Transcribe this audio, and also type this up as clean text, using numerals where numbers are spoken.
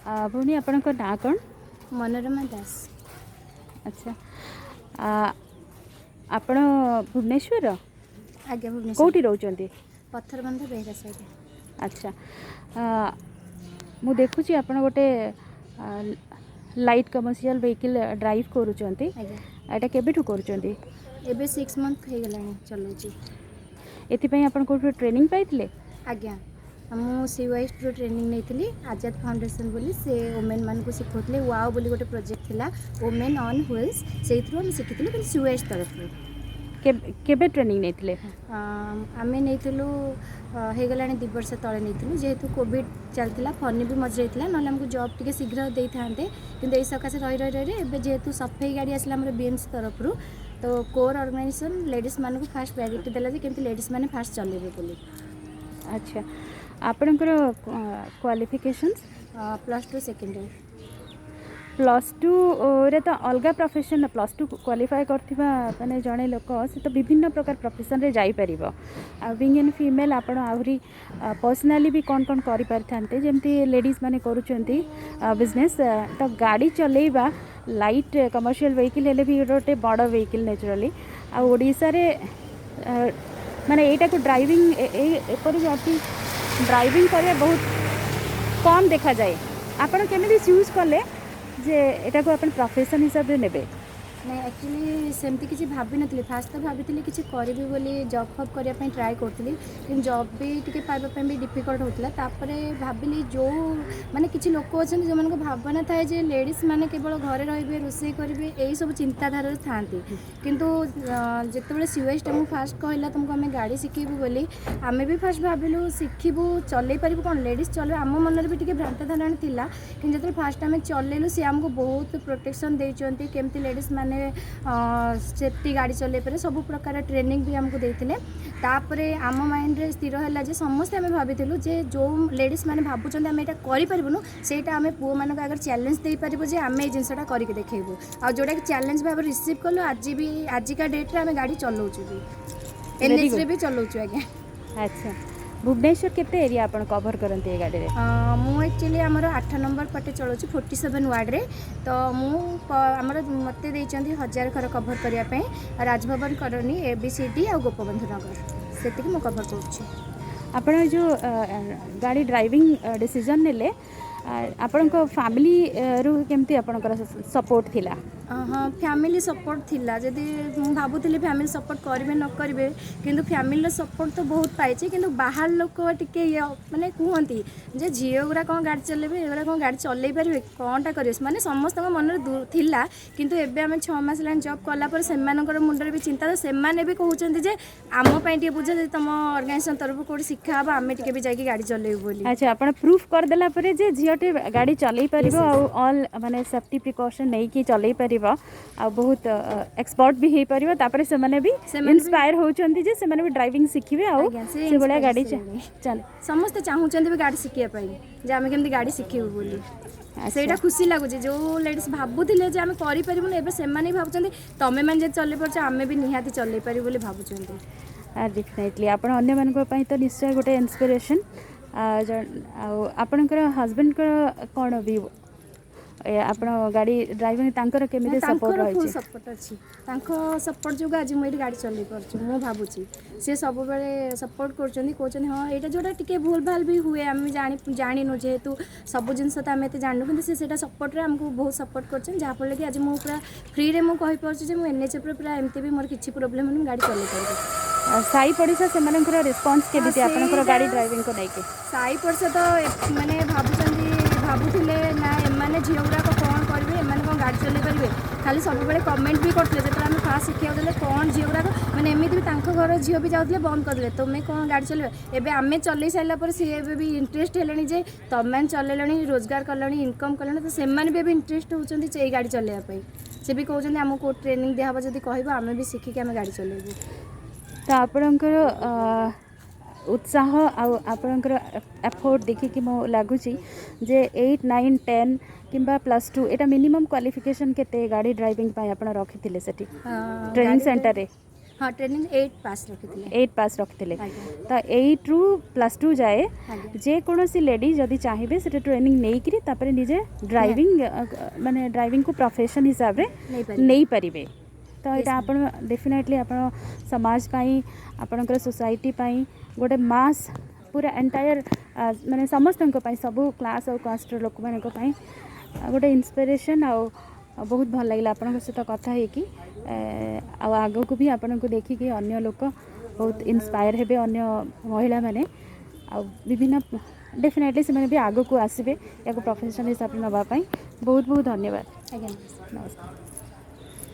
ଭଉଣୀ, ଆପଣଙ୍କ ନାଁ କ'ଣ? ମନୋରମା ଦାସ। ଆଚ୍ଛା, ଆପଣ ଭୁବନେଶ୍ୱର? ଆଜ୍ଞା, ଭୁବନେଶ୍ୱର। କେଉଁଠି ରହୁଛନ୍ତି? ପଥରବନ୍ଧ, ବେହେରା ସାହିରେ। ଆଚ୍ଛା, ମୁଁ ଦେଖୁଛି ଆପଣ ଗୋଟେ ଲାଇଟ୍ କମର୍ସିଆଲ ଭେହିକିଲ୍ ଡ୍ରାଇଭ୍ କରୁଛନ୍ତି। ଆଜ୍ଞା। ଏଇଟା କେବେଠୁ କରୁଛନ୍ତି? ଏବେ 6 ମନ୍ଥ ହେଇଗଲାଣି ଚଲାଉଛି। ଏଥିପାଇଁ ଆପଣ କେଉଁଠୁ ଟ୍ରେନିଂ ପାଇଥିଲେ? ଆଜ୍ଞା, ମୁଁ ସିୱାଇଷ୍ଟରୁ ଟ୍ରେନିଂ ନେଇଥିଲି। ଆଜାଦ ଫାଉଣ୍ଡେସନ୍ ବୋଲି, ସେ ଓମେନ୍ମାନଙ୍କୁ ଶିଖାଉଥିଲେ। ୱାଓ ବୋଲି ଗୋଟେ ପ୍ରୋଜେକ୍ଟ ଥିଲା, ଓମେନ୍ ଅନ୍ ହ୍ୱିଲ୍ସ, ସେଇଥିରୁ ଆମେ ଶିଖିଥିଲୁ, କିନ୍ତୁ ସିୱାଇଷ୍ଟ ତରଫରୁ। କେବେ ଟ୍ରେନିଂ ନେଇଥିଲେ? ଆମେ ନେଇଥିଲୁ, ହେଇଗଲାଣି 2 ବର୍ଷ ତଳେ ନେଇଥିଲୁ। ଯେହେତୁ କୋଭିଡ଼ ଚାଲିଥିଲା, ଫନି ବି ମଝିରେ ହେଇଥିଲା, ନହେଲେ ଆମକୁ ଜବ୍ ଟିକେ ଶୀଘ୍ର ଦେଇଥାନ୍ତେ। କିନ୍ତୁ ଏଇ ସକାଶେ ରହି ରହି ରହି ଏବେ ଯେହେତୁ ସଫେଇ ଗାଡ଼ି ଆସିଲା ଆମର ବିଏମ୍ସି ତରଫରୁ, ତ କୋର୍ ଅର୍ଗାନାଇଜେସନ୍ ଲେଡ଼ିଜ୍ ମାନଙ୍କୁ ଫାଷ୍ଟ ପ୍ରାୟୋରିଟି ଦେଲା ଯେ କେମିତି ଲେଡ଼ିଜ୍ ମାନେ ଫାଷ୍ଟ ଚଲେଇବେ ବୋଲି। ଆଚ୍ଛା, ଆପଣଙ୍କର କ୍ୱାଲିଫିକେସନ୍ସ? +2 ସେକେଣ୍ଡ ଇୟର୍। +2ରେ ତ ଅଲଗା ପ୍ରଫେସନ୍, +2 କ୍ୱାଲିଫାଏ କରିଥିବା ମାନେ ଜଣେ ଲୋକ, ସେ ତ ବିଭିନ୍ନ ପ୍ରକାର ପ୍ରଫେସନ୍ରେ ଯାଇପାରିବ। ଆଉ ବିଙ୍ଗ ଏନ୍ ଫିମେଲ୍, ଆପଣ ଆହୁରି ପର୍ସନାଲି ବି କ'ଣ କ'ଣ କରିପାରିଥାନ୍ତେ, ଯେମିତି ଲେଡ଼ିଜ୍ ମାନେ କରୁଛନ୍ତି ବିଜନେସ୍। ତ ଗାଡ଼ି ଚଲେଇବା, ଲାଇଟ୍ କମର୍ସିଆଲ୍ ଭେହିକିଲ୍ ହେଲେ ବି ଗୋଟେ ବଡ଼ ଭେହିକିଲ୍ ନ୍ୟାଚୁରାଲି। ଆଉ ଓଡ଼ିଶାରେ ମାନେ ଏଇଟାକୁ ଡ୍ରାଇଭିଂ, ଏଇ ଏପରି ଅତି ଡ୍ରାଇଭିଂ କରିବା ବହୁତ କମ୍ ଦେଖାଯାଏ। ଆପଣ କେମିତି ଚୁଜ୍ କଲେ ଯେ ଏଟାକୁ ଆପଣ ପ୍ରଫେସନ୍ ହିସାବରେ ନେବେ? ନାଇଁ, ଆକ୍ଚୁଆଲି ସେମିତି କିଛି ଭାବିନଥିଲି। ଫାଷ୍ଟ ତ ଭାବିଥିଲି କିଛି କରିବି ବୋଲି, ଜବ୍ ଫବ୍ କରିବା ପାଇଁ ଟ୍ରାଏ କରୁଥିଲି, କିନ୍ତୁ ଜବ୍ ବି ଟିକେ ପାଇବା ପାଇଁ ବି ଡିଫିକଲ୍ଟ ହେଉଥିଲା। ତାପରେ ଭାବିଲି, ଯେଉଁ ମାନେ କିଛି ଲୋକ ଅଛନ୍ତି, ଯେଉଁମାନଙ୍କ ଭାବନା ଥାଏ ଯେ ଲେଡ଼ିଜ୍ ମାନେ କେବଳ ଘରେ ରହିବେ, ରୋଷେଇ କରିବେ, ଏଇସବୁ ଚିନ୍ତାଧାରାରେ ଥାଆନ୍ତି। କିନ୍ତୁ ଯେତେବେଳେ ସିୱାଇଷ୍ଟ ଆମକୁ ଫାଷ୍ଟ କହିଲା, ତୁମକୁ ଆମେ ଗାଡ଼ି ଶିଖେଇବୁ ବୋଲି, ଆମେ ବି ଫାଷ୍ଟ ଭାବିଲୁ ଶିଖିବୁ, ଚଲେଇ ପାରିବୁ କ'ଣ, ଲେଡ଼ିଜ୍ ଚଲେଇବ, ଆମ ମନରେ ବି ଟିକେ ଭ୍ରାନ୍ତ ଧାରଣା ଥିଲା। କିନ୍ତୁ ଯେତେବେଳେ ଫାଷ୍ଟ ଆମେ ଚଲେଇଲୁ, ସେ ଆମକୁ ବହୁତ ପ୍ରୋଟେକ୍ସନ୍ ଦେଇଛନ୍ତି, କେମିତି ଲେଡ଼ିଜ୍ ମାନେ ସେଫ୍ଟି ଗାଡ଼ି ଚଲେଇ ପାରିବେ, ସବୁ ପ୍ରକାର ଟ୍ରେନିଂ ବି ଆମକୁ ଦେଇଥିଲେ। ତାପରେ ଆମ ମାଇଣ୍ଡରେ ସ୍ଥିର ହେଲା ଯେ ସମସ୍ତେ ଆମେ ଭାବିଥିଲୁ ଯେ ଯେଉଁ ଲେଡ଼ିଜ୍ ମାନେ ଭାବୁଛନ୍ତି ଆମେ ଏଇଟା କରିପାରିବୁନୁ, ସେଇଟା ଆମେ ପୁଅମାନଙ୍କ ଆଗରେ ଚ୍ୟାଲେଞ୍ଜ ଦେଇପାରିବୁ ଯେ ଆମେ ଏଇ ଜିନିଷଟା କରିକି ଦେଖେଇବୁ। ଆଉ ଯେଉଁଟାକି ଚ୍ୟାଲେଞ୍ଜ ଭାବରେ ରିସିଭ୍ କଲୁ। ଆଜି ବି, ଆଜିକା ଡେଟ୍ରେ ଆମେ ଗାଡ଼ି ଚଲାଉଛୁ ବି, ଏନ୍ଏଚ୍ରେ ବି ଚଲାଉଛୁ ଆଜ୍ଞା। ଆଚ୍ଛା, ଭୁବନେଶ୍ୱର କେତେ ଏରିଆ ଆପଣ କଭର୍ କରନ୍ତି ଏ ଗାଡ଼ିରେ? ମୁଁ ଆକ୍ଚୁଆଲି ଆମର 8 ନମ୍ବର ପଟେ ଚଳାଉଛି, 47 ୱାର୍ଡ଼ରେ। ତ ମୁଁ ଆମର ମୋତେ ଦେଇଛନ୍ତି 1000 ଘର କଭର୍ କରିବା ପାଇଁ, ରାଜଭବନ କଲୋନୀ, ଏବିସିଡି ଆଉ ଗୋପବନ୍ଧୁ ନଗର, ସେତିକି ମୁଁ କଭର୍ କରୁଛି। ଆପଣ ଏ ଯେଉଁ ଗାଡ଼ି ଡ୍ରାଇଭିଂ ଡିସିଜନ୍ ନେଲେ, ଆପଣଙ୍କ ଫ୍ୟାମିଲିରୁ କେମିତି ଆପଣଙ୍କର ସପୋର୍ଟ ଥିଲା? ହଁ, ଫ୍ୟାମିଲି ସପୋର୍ଟ ଥିଲା। ଯଦି ମୁଁ ଭାବୁଥିଲି ଫ୍ୟାମିଲି ସପୋର୍ଟ କରିବେ ନ କରିବେ, କିନ୍ତୁ ଫ୍ୟାମିଲିର ସପୋର୍ଟ ତ ବହୁତ ପାଇଛି। କିନ୍ତୁ ବାହାର ଲୋକ ଟିକେ ଇଏ ମାନେ କୁହନ୍ତି ଯେ ଝିଅ ଗୁଡ଼ା କ'ଣ ଗାଡ଼ି ଚଲେଇବେ, ଏଗୁଡ଼ା କ'ଣ ଗାଡ଼ି ଚଲେଇ ପାରିବେ, କ'ଣଟା କରିବେ, ମାନେ ସମସ୍ତଙ୍କ ମନରେ ଥିଲା। କିନ୍ତୁ ଏବେ ଆମେ 6 ମାସ ହେଲାଣି ଜବ୍ କଲା ପରେ ସେମାନଙ୍କର ମୁଣ୍ଡରେ ବି ଚିନ୍ତା, ସେମାନେ ବି କହୁଛନ୍ତି ଯେ ଆମ ପାଇଁ ଟିକେ ବୁଝ, ଯଦି ତୁମ ଅର୍ଗାନାଇଜେସନ୍ ତରଫରୁ କେଉଁଠି ଶିଖା ହେବ, ଆମେ ଟିକେ ବି ଯାଇକି ଗାଡ଼ି ଚଲେଇବୁ ବୋଲି। ଆଚ୍ଛା, ଆପଣ ପ୍ରୁଫ୍ କରିଦେଲା ପରେ ଯେ ଝିଅଟି ଗାଡ଼ି ଚଲେଇ ପାରିବ ଆଉ ଅଲ୍ ମାନେ ସେଫ୍ଟି ପ୍ରିକସନ୍ ନେଇକି ଚଲେଇ ପାରିବ ଆଉ ବହୁତ ଏକ୍ସପର୍ଟ ବି ହେଇପାରିବ, ତାପରେ ସେମାନେ ବି ସେମାନେ ବି ଇନ୍ସପାୟାର ହେଉଛନ୍ତି ଯେ ସେମାନେ ବି ଡ୍ରାଇଭିଂ ଶିଖିବେ ଆଉ ଆଜ୍ଞା, ସେ ସେଭଳିଆ inspire ଗାଡ଼ି ହେଲେଣି। ଚାଲେ। ସମସ୍ତେ ଚାହୁଁଛନ୍ତି ବି ଗାଡ଼ି ଶିଖିବା ପାଇଁ ଯେ ଆମେ କେମିତି ଗାଡ଼ି ଶିଖିବୁ ବୋଲି। ସେଇଟା ଖୁସି ଲାଗୁଛି। ଯେଉଁ ଲେଡ଼ିଜ୍ ଭାବୁଥିଲେ ଯେ ଆମେ କରିପାରିବୁନି, ଏବେ ସେମାନେ ବି ଭାବୁଛନ୍ତି, ତମେ ମାନେ ଯଦି ଚଲେଇ ପାରୁଛ, ଆମେ ବି ନିହାତି ଚଲେଇ ପାରିବୁ ବୋଲି ଭାବୁଛନ୍ତି। ଡେଫିନେଟଲି, ଆପଣ ଅନ୍ୟମାନଙ୍କ ପାଇଁ ତ ନିଶ୍ଚୟ ଗୋଟେ ଇନ୍ସପିରେସନ୍। ଆଉ ଆପଣଙ୍କର ହଜବେଣ୍ଡଙ୍କର କ'ଣ ବି ଆପଣ ଗାଡ଼ି ଡ୍ରାଇଭିଂ, ତାଙ୍କର କେମିତି ସପୋର୍ଟ ତାଙ୍କର ଫୁଲ୍ ରହିଛି? ସପୋର୍ଟ ଅଛି। ତାଙ୍କ ସପୋର୍ଟ ଯୋଗୁଁ ଆଜି ମୁଁ ଏଇଠି ଗାଡ଼ି ଚଲେଇ ପାରୁଛି ମୁଁ ଭାବୁଛି। ସେ ସବୁବେଳେ ସପୋର୍ଟ କରୁଛନ୍ତି, କହୁଛନ୍ତି ହଁ, ଏଇଟା ଯେଉଁଟା ଟିକେ ଭୁଲ ଭାଲ ବି ହୁଏ, ଆମେ ଜାଣିନୁ ଯେହେତୁ, ସବୁ ଜିନିଷ ତ ଆମେ ଏତେ ଜାଣିନୁ, କିନ୍ତୁ ସେ ସେଇଟା ସପୋର୍ଟରେ ଆମକୁ ବହୁତ ସପୋର୍ଟ କରୁଛନ୍ତି, ଯାହାଫଳରେ କି ଆଜି ମୁଁ ପୁରା ଫ୍ରିରେ ମୁଁ କହିପାରୁଛି ଯେ ମୁଁ ଏନ୍ଏଚ୍ ଉପରେ ପୁରା ଏମିତି ବି ମୋର କିଛି ପ୍ରୋବ୍ଲେମ୍ ହଉନି, ମୁଁ ଗାଡ଼ି ଚଲେଇ ପାରିବି। ସାହି ପଡ଼ିଶା ସେମାନଙ୍କର ରେସ୍ପନ୍ସ କେମିତି ଆପଣଙ୍କର ଗାଡ଼ି ଡ୍ରାଇଭିଂକୁ ନେଇକି? ସାହି ପଡ଼ିଶା ତ ମାନେ ଭାବୁଛନ୍ତି, ଭାବୁଥିଲେ ନା ଏମାନେ ଝିଅ ଗୁଡ଼ାକ କ'ଣ କରିବେ, ଏମାନେ କ'ଣ ଗାଡ଼ି ଚଲେଇ ପାରିବେ, ଖାଲି ସବୁବେଳେ କମେଣ୍ଟ ବି କରୁଥିଲେ। ଯେତେବେଳେ ଆମେ ଫାଷ୍ଟ ଶିଖିବାକୁ ଦେଲେ, କ'ଣ ଝିଅ ଗୁଡ଼ାକ, ମାନେ ଏମିତି ବି ତାଙ୍କ ଘର ଝିଅ ବି ଯାଉଥିଲେ, ବନ୍ଦ କରିଦେଲେ, ତୁମେ କ'ଣ ଗାଡ଼ି ଚଲେଇବ। ଏବେ ଆମେ ଚଲେଇ ସାରିଲା ପରେ ସିଏ ଏବେ ବି ଇଣ୍ଟରେଷ୍ଟ ହେଲେଣି ଯେ ତମେମାନେ ଚଲେଇଲଣି, ରୋଜଗାର କଲଣି, ଇନକମ୍ କଲଣି, ତ ସେମାନେ ବି ଏବେ ଇଣ୍ଟରେଷ୍ଟ ହେଉଛନ୍ତି ଏଇ ଗାଡ଼ି ଚଲେଇବା ପାଇଁ। ସେ ବି କହୁଛନ୍ତି, ଆମକୁ କେଉଁ ଟ୍ରେନିଂ ଦିଆହେବ ଯଦି କହିବ, ଆମେ ବି ଶିଖିକି ଆମେ ଗାଡ଼ି ଚଲେଇବୁ। ତ ଆପଣଙ୍କର ଉତ୍ସାହ ଆଉ ଆପଣଙ୍କର ଏଫୋର୍ଟ ଦେଖିକି ମୁଁ ଲାଗୁଛି ଯେ 8, 9, 10 କିମ୍ବା +2, ଏଇଟା ମିନିମମ୍ କ୍ୱାଲିଫିକେସନ୍ କେତେ ଗାଡ଼ି ଡ୍ରାଇଭିଂ ପାଇଁ ଆପଣ ରଖିଥିଲେ ସେଠି ଟ୍ରେନିଂ ସେଣ୍ଟରରେ? ହଁ, ଟ୍ରେନିଂ 8 ପାସ୍ ରଖିଥିଲି। 8 ପାସ୍ ରଖିଥିଲେ? ଆଜ୍ଞା। ତ 8ରୁ +2 ଯାଏ ଯେକୌଣସି ଲେଡି ଯଦି ଚାହିଁବେ, ସେଟା ଟ୍ରେନିଂ ନେଇକିରି ତାପରେ ନିଜେ ଡ୍ରାଇଭିଂ, ମାନେ ଡ୍ରାଇଭିଂକୁ ପ୍ରଫେସନ୍ ହିସାବରେ ନେଇପାରିବେ। ନେଇପାରିବେ। ତ ଏଇଟା ma'am. ଆପଣ ଡେଫିନେଟଲି ଆପଣ ସମାଜ ପାଇଁ, ଆପଣଙ୍କର ସୋସାଇଟି ପାଇଁ, ଗୋଟେ ମାସ୍ ପୁରା ଏଣ୍ଟାୟାର, ମାନେ ସମସ୍ତଙ୍କ ପାଇଁ, ସବୁ କ୍ଲାସ୍ ଆଉ କାଷ୍ଟର ଲୋକମାନଙ୍କ ପାଇଁ ଗୋଟେ ଇନ୍ସପିରେସନ୍। ଆଉ ବହୁତ ଭଲ ଲାଗିଲା ଆପଣଙ୍କ ସହିତ କଥା ହେଇକି। ଆଉ ଆଗକୁ ବି ଆପଣଙ୍କୁ ଦେଖିକି ଅନ୍ୟ ଲୋକ ବହୁତ ଇନ୍ସପାୟାର ହେବେ, ଅନ୍ୟ ମହିଳାମାନେ, ଆଉ ବିଭିନ୍ନ ଡେଫିନେଟଲି ସେମାନେ ବି ଆଗକୁ ଆସିବେ ୟାକୁ ପ୍ରଫେସନ୍ ହିସାବରେ ନେବା ପାଇଁ। ବହୁତ ବହୁତ ଧନ୍ୟବାଦ। ଆଜ୍ଞା, ନମସ୍କାର। ନମସ୍କାର।